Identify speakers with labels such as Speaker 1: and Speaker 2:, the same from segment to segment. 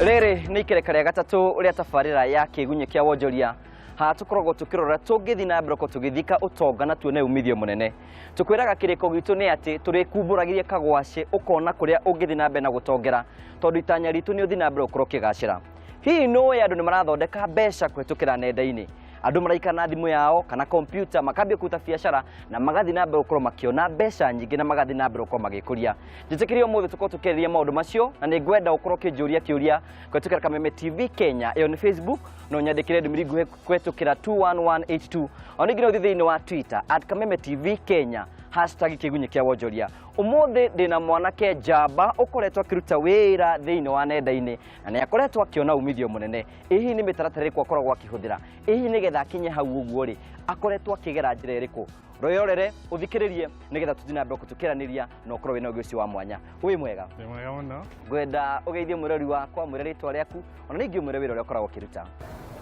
Speaker 1: Rĩrĩ nĩ ikereka rĩa gatatũ rĩa tabarĩra ya Kĩgunyĩ kĩa Wonjoria. Haha tũkoragwo tũkĩrora tũngĩthiĩ na mbere gũkorwo tũgĩthika ũtonga na tuone umithio mũnene. Tũkwĩraga kĩrĩko gitũ nĩ atĩ tũrĩkumbũragĩria kagwacĩ ũkona kũrĩa ũngĩthiĩ na mbere na gũtongera, tondũ itanya ritũ nĩ ũthiĩ na mbere gũkorwo ũkĩgacĩra. Hihi nĩũĩ andũ nĩ marathondeka mbeca kũhĩtũkĩra nenda-inĩ? Andũ maraikara na thimũ yao kana kompiuta, makambia kũruta biacara na magathiĩ na mbere gũkorwo makĩona mbeca nyingĩ na magathiĩ na mbere gũkorwo magĩkũria. Njĩtĩkĩria ũmũthĩ tũkorwo tũkĩarĩrĩria maũndũ macio, na nĩ ngwenda ũkorwo ũkĩnjũria kĩũria kũhĩtũkĩra Kameme TV Kenya, ĩyo nĩ Facebook, no nyandĩkĩre ndũmĩrĩri nguhĩ kũhĩtũkĩra 21182. Ona ningĩ no ũthiĩ thĩinĩ wa Twitter @KamemeTV Kenya, #Kĩgunyĩ kĩa Wonjoria. Ũmũthĩ ndĩna mwanake njamba ũkoretwo akĩruta wĩra thĩinĩ wa nenda-inĩ na nĩ akoretwo akĩona umithio mũnene. Ĩ hihi nĩ mĩtaratara ĩrĩkũ akoragwo akĩhũthĩra? Ĩ hihi nĩgetha akinye hau ũguo rĩ, akoretwo akĩgera njĩra ĩrĩkũ? Rwĩrorere, ũthikĩrĩrie nĩgetha tũthiĩ na mbere tũkĩaranĩria na ũkorwo wĩna ũgĩ ũcio wa mwanya. Wĩ mwega?
Speaker 2: Wĩ mwega mũno.
Speaker 1: Ngwenda ũgeithie mwĩrori wakwa, mwĩre rĩtwa rĩaku, ona ningĩ ũmwĩre wĩra ũrĩa ũkoragwo ũkĩruta.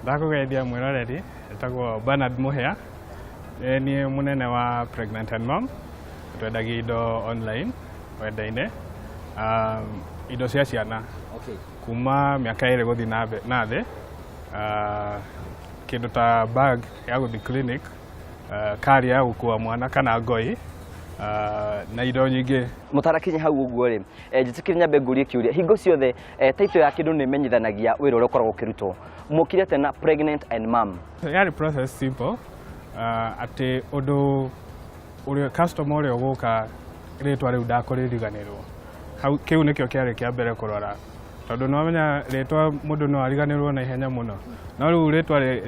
Speaker 2: Ndakũgeithia mwĩroreri, ĩtagwo Bernard Mũhĩa. Niĩ mũnene wa Pregnant and Mom. Twendagia indo online, wenda-inĩ. Indo cia ciana. Kuma mĩaka 2 gũthiĩ na thĩ. Kĩndũ ta bag ya gũthiĩ clinic, kari ya gũkua mwana kana ngoi, na indo nyingĩ.
Speaker 1: Mũtarakinya hau ũguo rĩ, njĩtĩkĩrie nyambe ngũrie kĩũria. Hingo ciothe title ya kĩndũ nĩ ĩmenyithanagia wĩra ũrĩa ũkoragwo ũkĩrutwo. Mũkire atĩa na Pregnant and Mom?
Speaker 2: Yarĩ process simple, atĩ ũndũ ũrĩa customer ũrĩa ũgũka rĩtwa rĩu ndakũrĩriganĩrwo. Hau kĩu nĩkĩo kĩarĩ kĩa mbere kũrora, tondũ nĩ wamenya rĩtwa mũndũ no ariganĩrwo na ihenya mũno, no rĩu rĩtwa rĩ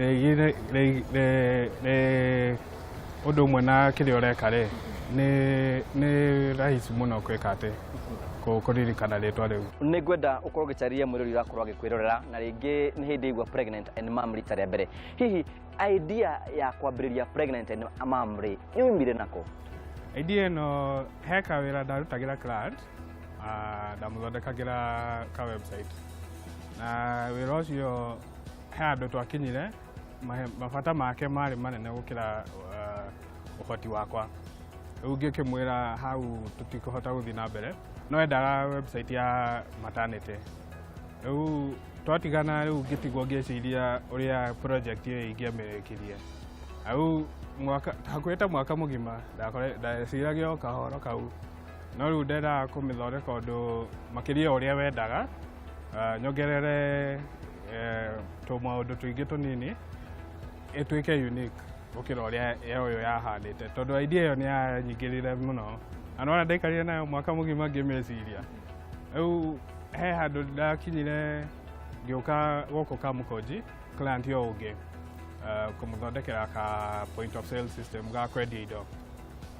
Speaker 2: ũndũ ũmwe na kĩrĩa ũreka rĩ, nĩ rahisi mũno gwĩka atĩ kũririkana rĩtwa rĩu.
Speaker 1: Nĩ ngwenda ũkorwo ũgĩcarĩria mwĩrori ũrakorwo agĩkwĩrorera na rĩngĩ nĩ hĩndĩ aigua Pregnant and Mom rita rĩa mbere. Hihi idea ya kwambĩrĩria Pregnant and Mom rĩ, yoimire nako?
Speaker 2: Idea ĩno he kawĩra ndarutagĩra client, ndamũthondekagĩra ka website, na wĩra ũcio he handũ twakinyire mabata make marĩ manene gũkĩra ũhoti wakwa. Rĩu ngĩkĩmwĩra hau tũtikũhota gũthiĩ na mbere, no endaga website ya maternity. Rĩu twatigana, rĩu ngĩtigwo ngĩciria ũrĩa project ĩyo ingĩamĩrĩkirie. Rĩu mwaka hakuhĩ ta mwaka mũgima ndeciragia o kahoro kau, no rĩu ndendaga kũmĩthondeka ũndũ makĩria ũrĩa wendaga, nyongerere tũmaũndũ tũingĩ tũnini ĩtuĩke unique gũkĩra ũrĩa ĩyo yahanĩte, tondũ idea ĩyo nĩ yanyingĩrire mũno na nĩwona ndaikarire nayo mwaka mũgima ngĩmĩciria. Rĩu he handũ ndakinyire ngĩũka gũkũ Kamukunji, client o ũngĩ, kũmũthondekera ka point of sale system ga kwendia indo.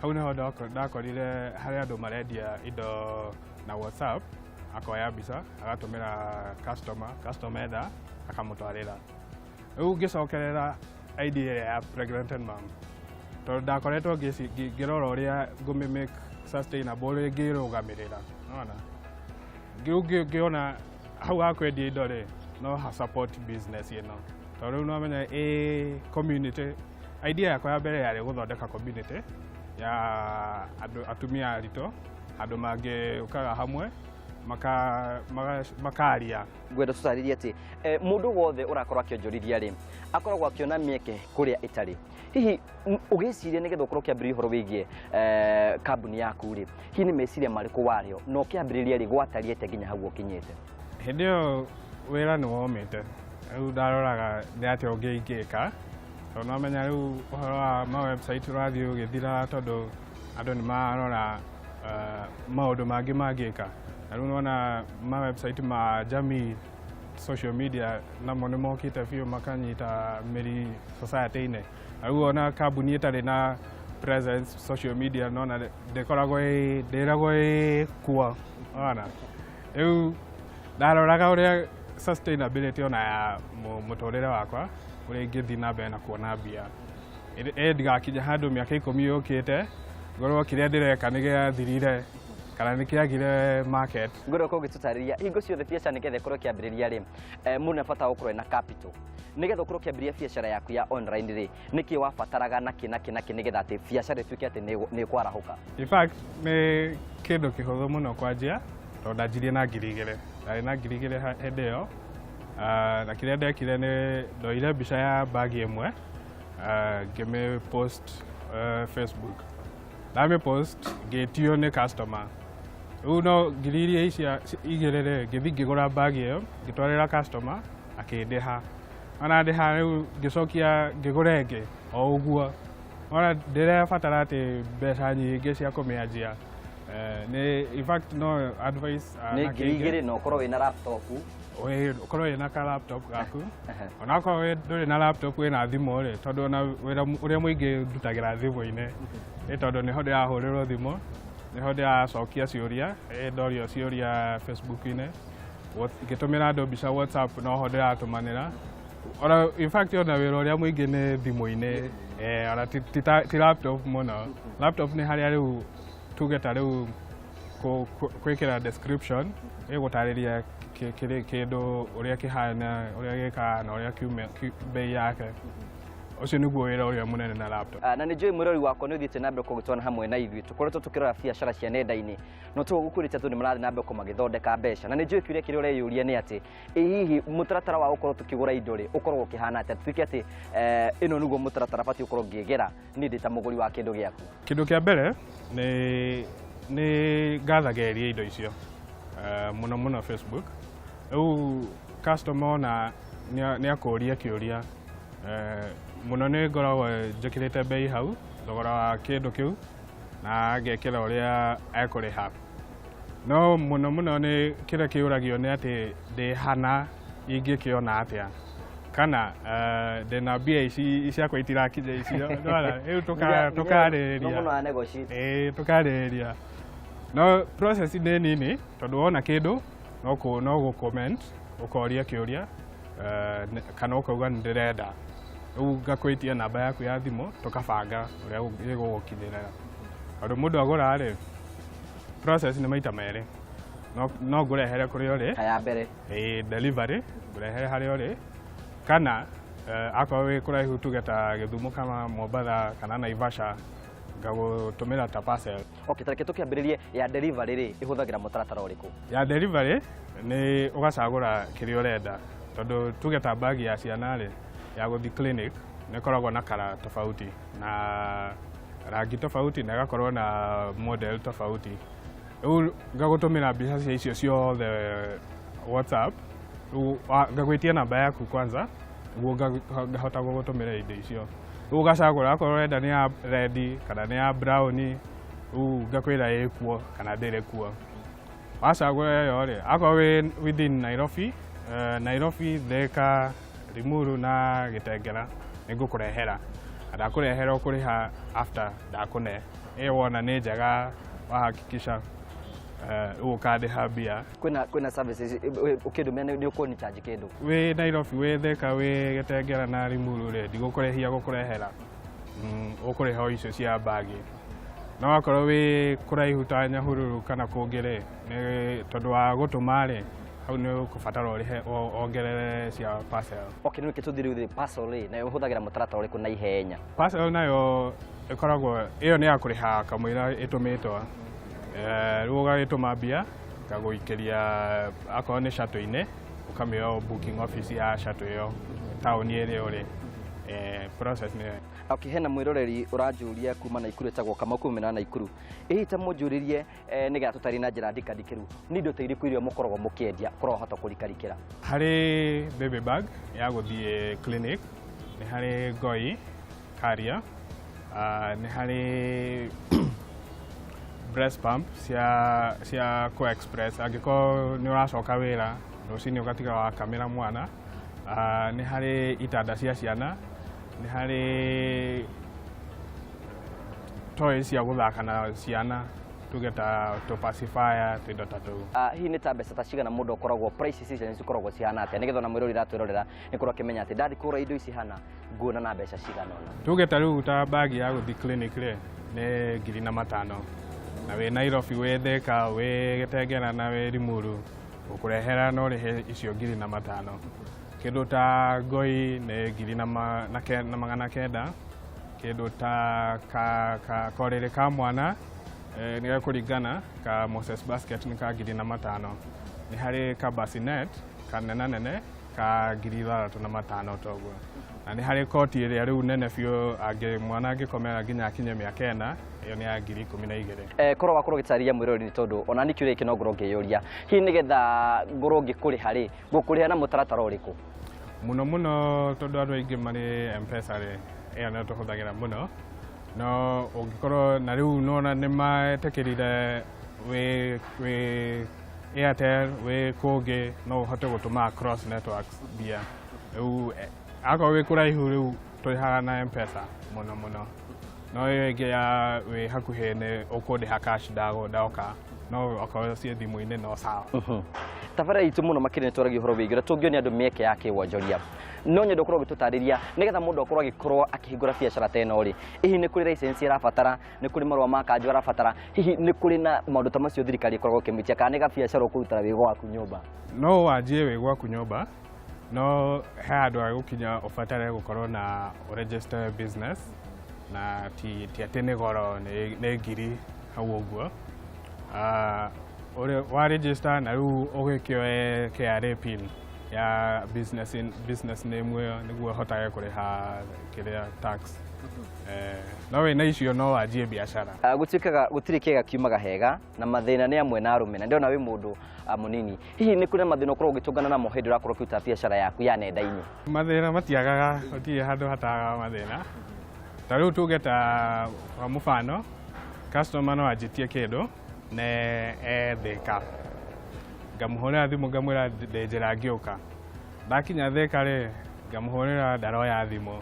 Speaker 2: Hau nĩho ndakorire harĩ andũ marendia indo na WhatsApp, akoya mbica agatũmĩra customer, customer enda akamũtwarĩra. Rĩu ngĩcokerera idea ya Pregnant and Mom, tondũ ndakoretwo ngĩrora ũrĩa ngũmĩ make sustainable, ũrĩa ingĩrũgamĩrĩra, nĩwona? Rĩu ngĩona hau ha kwendia indo rĩ, no ha support business ĩno, tondũ rĩu nĩwamenya ĩ community. Idea yakwa ya mbere yarĩ gũthondeka community ya andũ atumia aritũ, handũ mangĩũkaga hamwe makaria.
Speaker 1: Ngwenda tũtarĩrie atĩ mũndũ wothe ũrakorwo akĩonjorithia rĩ, akoragwo akĩona mĩeke kũrĩa ĩtarĩ. Hihi ũgĩciria nĩgetha ũkorwo ũkĩambĩrĩria ũhoro wĩgiĩ kambuni yaku rĩ, hihi nĩ meciria marĩkũ warĩo na ũkĩambĩrĩria rĩ, gwatariĩ atĩa nginya hau ũkinyĩte?
Speaker 2: Hĩndĩ ĩyo wĩra nĩ womĩte, rĩu ndaroraga nĩ atĩa ũngĩ ingĩka, tondũ nĩwamenya rĩu ũhoro wa ma website ũrathiĩ ũgĩthira, tondũ andũ nĩ marora maũndũ mangĩ mangĩka, na rĩu nĩwona ma website ma jamii, social media namo nĩ mokĩte biũ makanyita mĩri society-inĩ. Na rĩu ona kambuni ĩtarĩ na presence social media nona ndĩkoragwo ĩ ndĩragwo ĩ kuo, ona rĩu ndaroraga ũrĩa sustainability ona ya mũtũrĩre wakwa, ũrĩa ingĩthiĩ na mbere na kuona mbia, ĩ ndigakinya handũ mĩaka 10 yũkĩte ngorwo kĩrĩa ndĩreka nĩ gĩathirire kana nĩ kĩagire market.
Speaker 1: Ngwenda ũkorwo ũgĩtũtarĩria hingo ciothe biacara nĩgetha ĩkorwo ĩkĩambĩrĩria rĩ, mũndũ nĩ abataraga gũkorwo ena capital. Nĩgetha ũkorwo ũkĩambĩrĩria biacara yaku ya online rĩ, nĩkĩ wabataraga na kĩ na kĩ na kĩ nĩgetha atĩ biacara ĩtuĩke atĩ nĩ ĩkwarahũka?
Speaker 2: In fact nĩ kĩndũ kĩhũthũ mũno kwanjia, tondũ ndanjirie na 2000. Ndarĩ na 2,000 hĩndĩ ĩyo. Na kĩrĩa ndekire nĩ ndoire mbica ya bagi ĩmwe, ngĩmĩ post Facebook. Ndamĩ post, ngĩtio nĩ customer. Rĩu no ngiri iria icia igĩrĩ rĩ, ngĩthiĩ ngĩgũra bagi ĩyo, ngĩtwarĩra customer, akĩndĩha. Ona ndĩha, rĩu ngĩcokia ngĩgũra ĩngĩ o ũguo. Ona ndĩrebatara atĩ mbeca nyingĩ cia kũmĩanjia. Nĩ in fact no advice
Speaker 1: Nĩ
Speaker 2: anake
Speaker 1: ngiri
Speaker 2: aingĩ.
Speaker 1: igĩrĩ na ũkorwo wĩna laptop.
Speaker 2: Ũkorwo wĩna ka laptop gaku. Onakorwo ndũrĩ na laptop, wĩna thimũ rĩ, tondũ ona wĩra ũrĩa mũingĩ ndutagĩra thimũ-inĩ, nĩ tondũ nĩho ndĩrahũrĩrwo thimũ, nĩho ndĩracokia ciũria, ndorio ciũria Facebook-inĩ. Ngĩtũmĩra andũ mbica WhatsApp, noho ndĩratũmanĩra. Ona in fact ona wĩra ũrĩa mũingĩ nĩ thimũ-inĩ, ona ti laptop mũno. Laptop nĩ harĩa rĩu tuge ta rĩu gwĩkĩra description ĩgũtarĩria kĩndũ ũrĩa kĩhana, ũrĩa gĩkaga na ũrĩa kiume, bei yake. Ũcio nĩguo wĩra ũrĩa mũnene na laptop.
Speaker 1: Na nĩ njũĩ mwĩrori wakwa nĩ ũthiĩte na mbere kũgĩtwana hamwe na ithuĩ. Tũkoretwo tũkĩrora biacara cia nenda-inĩ, no tũgũkwĩrĩte atĩ nĩ marathiĩ na mbere magĩthondeka mbeca. Na nĩ njũĩ kĩũria kĩrĩa ũreyũria nĩ atĩ ĩ hihi mũtaratara wa gũkorwo tũkĩgũra indo rĩ, ũkoragwo ũkĩhana atĩa, tuĩke atĩ ĩno nĩguo mũtaratara batiĩ gũkorwo ngĩgera niĩ ndĩ ta mũgũri wa kĩndũ gĩaku?
Speaker 2: Kĩndũ kĩa mbere nĩ ngathagĩrĩria indo icio, mũno mũno Facebook. Rĩu customer ona nĩ akũria kĩũria, mũno nĩ ngoragwo njĩkĩrĩte bei hau, thogora wa kĩndũ kĩu, na ngekĩra ũrĩa ekũrĩha. No mũno mũno nĩ kĩrĩa kĩũragio nĩ atĩ ndĩ hana, ingĩkĩona atĩa, kana ndĩna mbia ici ciakwa itirakinya icio. Nĩwona, rĩu tũkarĩrĩria.
Speaker 1: No mũno wa negotiate.
Speaker 2: Ĩĩ, tũkarĩrĩria. No process nĩ nini, tondũ wona kĩndũ no gũ comment, ũkoria kĩũria, kana ũkauga nĩ ndĩrenda. Rĩu ngakwĩtia namba yaku ya thimũ, tũkabanga ũrĩa ĩgũgũkinyĩra. Tondũ mũndũ agũra rĩ, process nĩ maita merĩ. No ngũrehere kũrĩa ũrĩ.
Speaker 1: Kaya mbere.
Speaker 2: Ĩĩ, delivery, ngũrehere harĩa ũrĩ, kana akorwo wĩ kũraihu, tuge ta Gĩthumo kana Mombatha kana Naivasha, ngagũtũmĩra ta parcel.
Speaker 1: Okay, tareke tũkĩambĩrĩrie ya delivery rĩ, ĩhũthagĩra mũtaratara ũrĩkũ?
Speaker 2: Ya delivery nĩ ũgacagũra kĩrĩa ũrenda, tondũ tuge ta bagi ya ciana rĩ, ya gũthiĩ clinic, nĩ ĩkoragwo na kara tofauti na rangi tofauti na ĩgakorwo na model tofauti. Rĩu ngagũtũmĩra mbica cia icio ciothe WhatsApp. Rĩu ngagwĩtia namba yaku kwanza nĩguo ngahota gũgũtũmĩra indo icio. Rĩu ũgacagũra akorwo ũrenda nĩ ya red kana nĩ ya brown. Rĩu ngakwĩra ĩkuo kana ndĩrĩ kuo. Wacagũra ĩyo rĩ, akorwo wĩ within Nairobi, Nairobi, Thika, Limuru na Gĩtengera, nĩ ngũkũrehera. Na ndakũrehera ũkũrĩha after ndakũne. Ĩyo wona nĩ njega, wahakikisha, rĩu ũkandĩha mbia.
Speaker 1: Kwĩna services ũkĩndũmĩra nĩ ũkũni charge kĩndũ?
Speaker 2: Wĩ Nairobi, wĩ Thika, wĩ Gĩtengera na Limuru rĩ, ndigũkũrĩhia gũkũrehera. Ũkũrĩha o icio cia bagi. No akorwo wĩ kũraihu ta Nyahururu kana kũngĩ rĩ, nĩ tondũ wa gũtũma rĩ, hau nĩ ũkũbatara ũrĩhe wongerere cia parcel.
Speaker 1: Okay, nĩ tũthiĩ rĩu parcel rĩ, nayo ũhũthagĩra mũtaratara ũrĩkũ na ihenya?
Speaker 2: Parcel nayo ĩkoragwo ĩyo nĩ ya kũrĩha kamũira ĩtũmĩtwo. Rĩu ũgagĩtũma mbia, ngagũikĩria akorwo nĩ shuttle-inĩ, ũkamĩoya booking office ya shuttle ĩyo taũni ĩrĩa ũrĩ. Process nĩ
Speaker 1: Okay, hena mwĩroreri ũranjũria kuma Naikuru, ĩtagwo Kamau kuma Naikuru. Ĩ ta mũnjũrĩrie, nĩgetha tũtarĩ na njĩra ndikandikĩru, nĩ indo ta irĩkũ iria mũkoragwo mũkĩendia ũkoragwo wahota kũrikarikĩra?
Speaker 2: Harĩ baby bag ya gũthiĩ clinic, nĩ harĩ ngoi carrier, nĩ harĩ breast pump cia co express angĩkorwo nĩ ũracoka wĩra rũcinĩ ũgatiga wakamĩra mwana, nĩ harĩ itanda cia ciana, nĩ harĩ toys cia gũthaka na ciana, tuge ta tũ pacifier, tũindo ta tũu.
Speaker 1: Hihi nĩ ta mbeca ta cigana mũndũ akoragwo, prices icio nĩ cikoragwo cihana atĩa, nĩgetha ona mwĩrori ratwĩrorera nĩ korwo akĩmenya atĩ ndathi kũgũra indo ici hana nguona na mbeca cigana ũna?
Speaker 2: Tuge ta rĩu ta bagi ya gũthiĩ clinic rĩ, nĩ 1005, na wĩ Nairobi, wĩ Thika, wĩ Gĩtengera na wĩ Limuru, gũkũrehera no ũrĩhe icio 1005. Kĩndũ ta ngoi nĩ ngiri na, ma, na, ke, na 900. Kĩndũ ta ka korĩrĩ ka mwana, nĩ gakũringana ka Moses basket nĩ ka 1005. Nĩ harĩ ka bassinet kanena nene ka 6500 toguo, na nĩ harĩ koti ĩrĩa rĩu nene biũ angĩ mwana angĩkomera nginya akinye mĩaka 4, ĩyo nĩ ya 12,000.
Speaker 1: Korwo wakorwo ũgĩtarĩria mwĩroreri, nĩ tondũ ona niĩ kĩũria gĩkĩ no ngorwo ngĩyũria, hihi nĩgetha ngorwo ngĩkũrĩha rĩ, ngũkũrĩha na mũtaratara ũrĩkũ?
Speaker 2: Mũno mũno, tondũ andũ aingĩ marĩ M-Pesa rĩ, ĩyo nĩyo tũhũthagĩra mũno. No ũngĩkorwo na rĩu nona nĩ metĩkĩrire wĩ Airtel, wĩ kũngĩ, no ũhote gũtũma across networks mbia. Rĩu akorwo wĩ kũraihu, rĩu tũrĩhaga na M-Pesa mũno mũno, no ĩyo ĩngĩ ya wĩ hakuhĩ nĩ ũkũndĩha cash ndoka, no okorwo ciĩ thimũ-inĩ no sawa.
Speaker 1: Tabarĩra itũ mũno makĩria nĩ twaragia ũhoro wĩgiĩ ũrĩa tũngĩonia andũ mĩeke ya kĩwonjoria. No nyende ũkorwo ũgĩtũtarĩria, nĩgetha mũndũ akorwo agĩkorwo akĩhingũra biacara ta ĩno rĩ, hihi nĩ kũrĩ license arabatara, nĩ kũrĩ marũa ma kanjũ arabatara, hihi nĩ kũrĩ na maũndũ ta macio thirikari ĩkoragwo ĩkĩmĩtia, kana nĩ gabiacara ũkũrutĩra wĩ gwaku nyũmba?
Speaker 2: No wanjie wĩ gwaku nyũmba, no he handũ ha gũkinya ũbatare gũkorwo na register business, na ti atĩ nĩ goro, nĩ ngiri hau ũguo. Ũrĩa wa register na rĩu ũgĩkĩoe KRA PIN ya business, business name ĩyo, nĩguo ũhotage kũrĩha kĩrĩa tax. No wĩna icio no wanjie biacara.
Speaker 1: Gũtuĩkaga gũtirĩ kĩega kiumaga hega na mathĩna nĩ amwe na arũme, na ndĩrona wĩ mũndũ mũnini. Hihi nĩ kũrĩ na mathĩna ũkoragwo ũgĩtũngana namo hĩndĩ ũrakorwo ũkĩruta biacara yaku ya nenda-inĩ?
Speaker 2: Mathĩna matiagaga, gũtirĩ handũ hatagaga mathĩna. Ta rĩu tuge ta kwa mũbano, customer no anjĩtie kĩndũ ne e Thĩka, ngamũhũrĩra thimũ ngamwĩra ndĩ njĩra ngĩũka. Ndakinya Thĩka rĩ, ngamũhũrĩra ndaroya thimũ.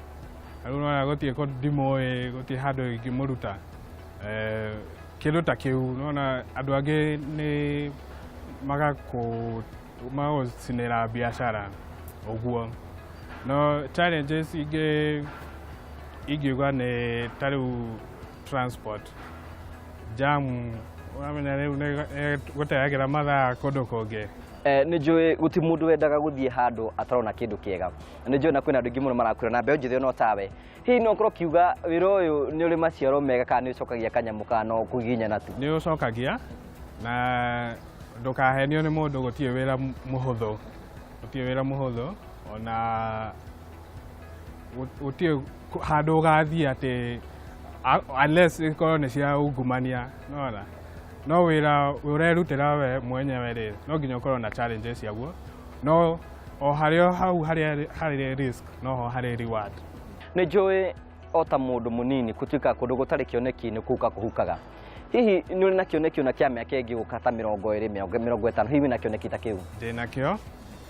Speaker 2: Rĩu nona gũtirĩ kũndũ ndimũĩ, gũtirĩ handũ ingĩmũruta. Kĩndũ ta kĩu nona andũ angĩ nĩ magagũcinĩra biacara ũguo. No challenges ingĩ ingiuga nĩ ta rĩu transport jam, ũramenya rĩu nĩ gũteagĩra mathaa kũndũ kũngĩ.
Speaker 1: Nĩ njũĩ gũtirĩ mũndũ wendaga gũthiĩ handũ atarona kĩndũ kĩega, na nĩ njũĩ na kwĩna andũ aingĩ mũno marakwĩra na mbeũ njĩthĩ no tawe. Hihi no ũkorwo ũkiuga wĩra ũyũ nĩ ũrĩ maciaro mega, kana nĩ ũcokagia kanyamũ, kana no kũgiginyana tu?
Speaker 2: Nĩ ũcokagia, na ndũkahenio nĩ mũndũ, gũtirĩ wĩra mũhũthũ, gũtirĩ wĩra mũhũthũ, ona gũtirĩ handũ ũgathiĩ atĩ unless ikorwo nĩ cia ungumania, nona no wĩra ũrerutĩra we mwenyewe rĩ, no nginya ũkorwo na challenges ciaguo, no o harĩa o hau harĩa harĩ risk noho harĩ reward.
Speaker 1: Nĩ njũĩ o ta mũndũ mũnini gũtuĩka kũndũ gũtarĩ kĩoneki nĩ kũhuka kũhukaga. Hihi nĩ ũrĩ na kĩoneki ona kĩa mĩaka ĩngĩ gũka ta 20, 50? Hihi wĩna kĩoneki ta kĩu?
Speaker 2: Ndĩna kĩo.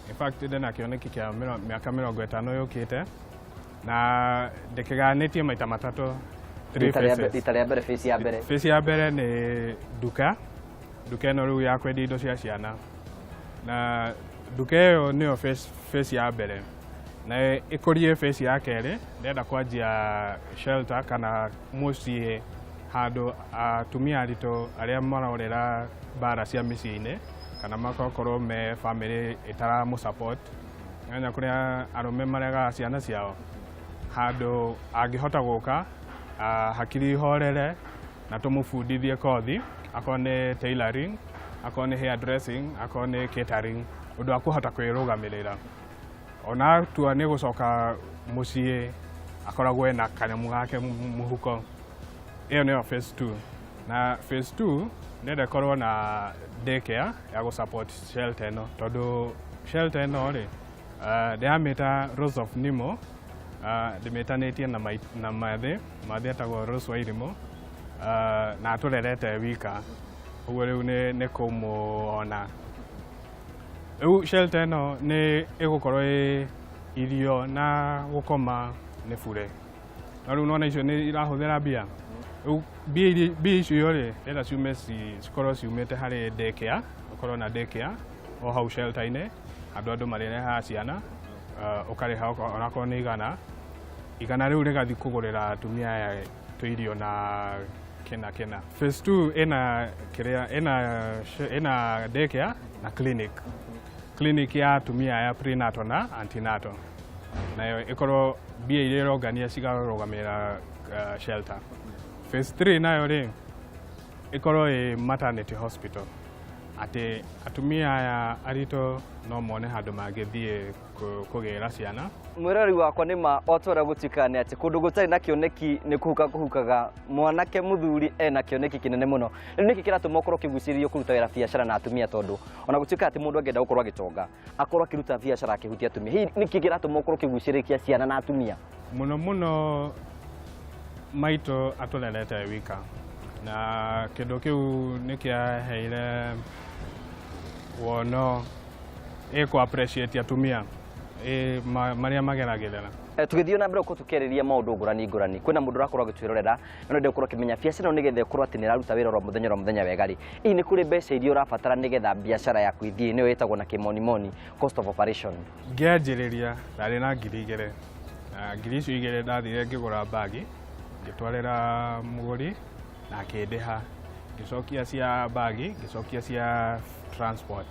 Speaker 2: In fact, ndĩna kĩoneki kĩa mĩaka 50 yũkĩte, na ndĩkĩgayanĩtie maita matatũ, three phases.
Speaker 1: Rita rĩa mbere, phase ya mbere.
Speaker 2: Phase ya mbere nĩ nduka, nduka ĩno rĩu ya kwendia indo cia ciana, na nduka ĩyo nĩyo phase ya mbere, na ĩkũrie phase ya kerĩ, ndĩrenda kwanjia shelter kana mũciĩ, handũ atumia aritũ arĩa marorera mbara cia mĩciĩ-inĩ, kana magakorwo me family ĩtaramũ support nya kũrĩa arũme maregaga ciana ciao, handũ angĩhota gũka hakiri ihorere na tũmũbundithie kothi, akorwo nĩ tailoring, akorwo nĩ hair dressing, akorwo nĩ catering, ũndũ akũhota kwĩrũgamĩrĩra. Ona atua nĩ gũcoka mũciĩ, akoragwo ena kanyamũ gake mũhuko. Ĩyo nĩyo phase 2. Na phase 2 ndĩrenda ĩkorwo na daycare ya gũ support shelter ĩno, tondũ shelter ĩno rĩ, ndĩramĩta Rose of Nimo, ndĩmĩtanĩtie na mathĩ mathĩ etagwo Rose Wairimu, na atũrerete wika ũguo. Rĩu nĩ kũmũona rĩu shelter ĩno nĩ ĩgũkorwo ĩ irio na gũkoma nĩ bure, no rĩu nona icio nĩ irahũthĩra mbia. Rĩu mbia icio rĩ, ndĩrenda ciume cikorwo ciumĩte harĩ daycare, ũkorwo na daycare o hau shelter-inĩ, handũ andũ marĩrehaga ciana, ũkarĩha onakorwo nĩ igana igana, rĩu rĩgathiĩ kũgũrĩra atumia aya tũirio na kĩna kĩna. Phase 2 ĩna kĩrĩa ĩna daycare na clinic, clinic ya atumia aya prenatal na antenatal, nayo ĩkorwo mbia iria ĩrongania cikarũgamĩrĩra shelter. Phase 3 nayo rĩ, ĩkorwo ĩ maternity hospital. Atĩ atumia aya aritũ no mone handũ mangĩthiĩ kũgĩra ciana.
Speaker 1: Mwĩrori wakwa nĩ ma o ta ũrĩa gũtuĩkaga nĩ atĩ kũndũ gũtarĩ na kĩoneki nĩ kũhuka kũhukaga. Mwanake mũthuri ena kĩoneki kĩnene mũno. Rĩu nĩkĩ kĩratũma ũkorwo ũkĩgucĩrĩrio kũruta wĩra biacara na atumia, tondũ ona gũtuĩka atĩ mũndũ angĩenda gũkorwo agĩtonga akorwo akĩruta biacara akĩhutia atumia, hihi nĩkĩ kĩratũma ũkorwo ũkĩgucĩrĩria ciana na atumia?
Speaker 2: Mũno mũno maitũ atũrerete wika, na kĩndũ kĩu nĩ kĩaheire wono ĩ kũ appreciate atumia ĩ marĩa mageragĩrĩra.
Speaker 1: Tũgĩthiĩ na mbere gũkorwo tũkĩarĩrĩria maũndũ ngũrani ngũrani, kwĩna mũndũ ũrakorwo agĩtwĩrorera na no ende gũkorwo akĩmenya biacara ĩno nĩgetha ĩkorwo atĩ nĩ ĩraruta wĩra oro mũthenya oro mũthenya wega rĩ, hihi nĩ kũrĩ mbeca iria ũrabatara nĩgetha biacara yaku ĩthiĩ, nĩyo ĩtagwo na kĩmonimoni cost of operation?
Speaker 2: Ngĩanjĩrĩria ndarĩ na 2,000, na ngiri icio igĩrĩ ndathire ngĩgũra mbagi, ngĩtwarĩra mũgũri na akĩndĩha, ngĩcokia cia mbagi, ngĩcokia cia transport.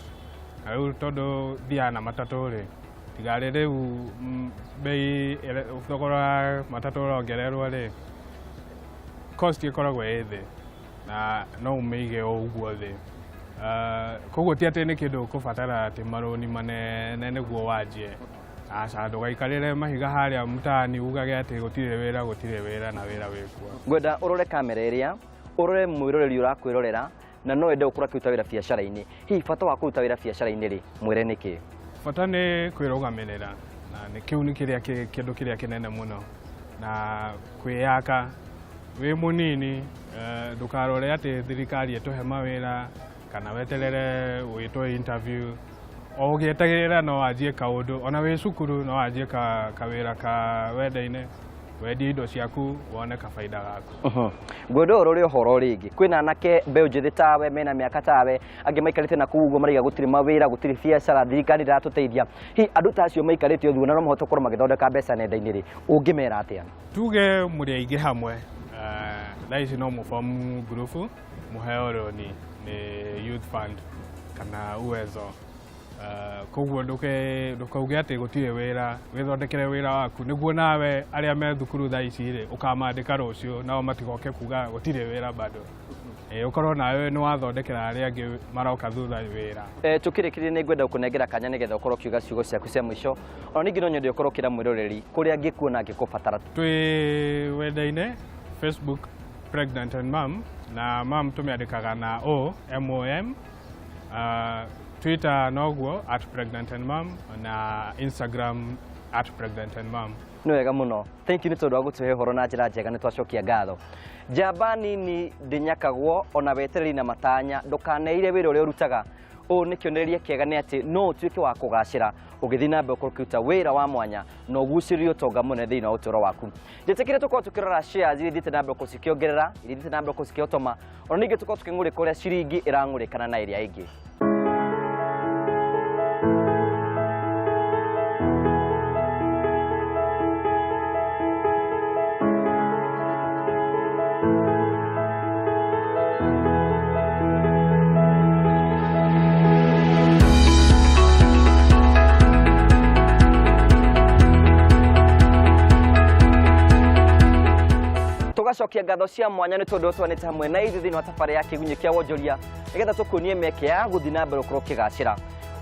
Speaker 2: Na rĩu tondũ thiaga na matatũ rĩ, tigarĩ rĩu bei thogora wa matatũ ũrongererwo rĩ, cost ĩkoragwo ĩ thĩ na no ũmĩige o ũguo thĩ. Koguo ti atĩ nĩ kĩndũ ũkũbatara atĩ marũni manene nĩguo wanjie. Aca, ndũgaikarĩre mahiga harĩa mtaani ugage atĩ gũtirĩ wĩra, gũtirĩ wĩra, na wĩra wĩkuo.
Speaker 1: Ngwenda ũrore kamera ĩrĩa, ũrore mwĩroreri ũrakwĩrorera na no ende gũkorwo akĩruta wĩra biacara-inĩ. Hihi bata wa kũruta wĩra biacara-inĩ rĩ, mwĩre nĩkĩ?
Speaker 2: Bata nĩ kwĩrũgamĩrĩra, na nĩ kĩu nĩ kĩrĩa kĩndũ kĩrĩa kĩnene mũno, na kwĩyaka wĩ mũnini. Ndũkarore atĩ thirikari ĩtũhe mawĩra kana weterere wĩtwo interview. O ũgĩetagĩrĩra no wanjie kaũndũ, ona wĩ cukuru no wanjie kawĩra ka wenda-inĩ, wendie indo ciaku wone kabaida gaku.
Speaker 1: Ngwenda ũrore ũhoro rĩngĩ, kwĩna anake mbeũ njĩthĩ tawe mena mĩaka tawe, angĩ maikarĩte na kũu ũguo maraiga gũtirĩ mawĩra, gũtirĩ biacara, thirikari ndĩratũteithia. Hihi andũ ta acio maikarĩte ũguo na no mahote gũkorwo magĩthondeka mbeca nenda-inĩ rĩ, ũngĩmera atĩa?
Speaker 2: Tuge mũrĩ aingĩ hamwe, thaa ici no mũbomu ngurubu mũheo rũni nĩ Youth Fund kana Uwezo. Koguo ndũkauge atĩ gũtirĩ wĩra, wĩthondekere wĩra waku nĩguo nawe arĩa me thukuru thaa ici rĩ ũkamandĩka rũciũ, nao matigoke kuga gũtirĩ wĩra bado. Ũkorwo nawe nĩ wathondekera arĩa angĩ maroka thutha wĩra.
Speaker 1: Tũkĩrĩkĩrĩria nĩ ngwenda gũkũnengera kanya nĩgetha ũkorwo ũkiuga ciugo ciaku cia mũico. Ona ningĩ no nyende ũkorwo ũkĩra mwĩroreri kũrĩa angĩkuona angĩkũbatara.
Speaker 2: Twĩ wenda-inĩ Facebook Pregnant and Mom, na mom tũmĩandĩkaga na O M O M. Twitter noguo at Pregnant and Mom, na Instagram at Pregnant and Mom.
Speaker 1: Nĩ wega mũno, thank you nĩ tondũ wa gũtũhe ũhoro na njĩra njega, nĩ twacokia ngatho. Njamba nini ndĩnyakagwo ona wetereri na matanya, ndũkaneire wĩra ũrĩa ũrutaga. Ũũ nĩ kĩonereria kĩega nĩ atĩ no ũtuĩke wa kũgacĩra ũgĩthiĩ na mbere gũkorwo ũkĩruta wĩra wa mwanya na ũgucĩrĩrie ũtonga mũnene thĩinĩ wa ũtũũro waku. Njĩtĩkĩre tũkorwo tũkĩrora shares iria ithiĩte na mbere gũcikĩongerera, iria ithiĩte na mbere gũcikĩhotoma, ona ningĩ tũkorwo tũkĩng'ũrĩka ũrĩa ciringi ĩrang'ũrĩkana na ĩrĩa ĩngĩ. Tũgacokia ngatho cia mwanya nĩ tondũ twanĩte hamwe na ithuĩ thĩinĩ wa tabarĩra ya Kĩgunyĩ kĩa Wonjoria nĩgetha tũkuonie mĩeke ya gũthiĩ na mbere gũkorwo ũkĩgacĩra.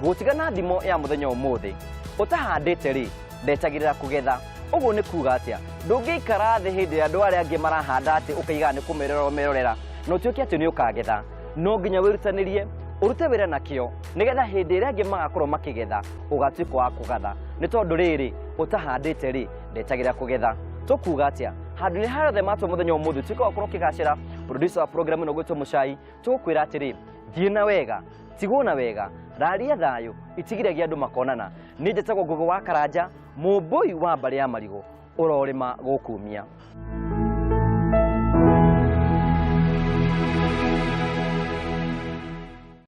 Speaker 1: Gũtigana thimo ya mũthenya ũmũthĩ, ũtahandĩte rĩ ndetagĩrĩra kũgetha. Ũguo nĩ kuga atĩa? Ndũngĩikara thĩ hĩndĩ ĩrĩa andũ arĩa angĩ marahanda atĩ ũkaiga nĩ kũmerora ũmerorera na ũtuĩke atĩ nĩ ũkagetha. No nginya wĩrutanĩrie ũrute wĩra na kĩo nĩgetha hĩndĩ ĩrĩa angĩ magakorwo makĩgetha ũgatuĩka wa kũgatha, nĩ tondũ rĩrĩ ũtahandĩte rĩ ndetagĩrĩra kũgetha. Tũkuga atĩa? Handũ nĩ harĩa matwo mũthenya ũmũthĩ tuĩke wa gũkorwo ũkĩgacĩra. Producer wa program ĩno gwĩtwo Mũcai, tũgũkwĩra atĩrĩ, thiĩ na wega, tigwo na wega, raria thayũ, itigiragia andũ makonana. Niĩ njĩtagwo Ngũgĩ wa Karanja, mũmbũi wa mbarĩ ya marigũ, ũrorĩma gũkumia.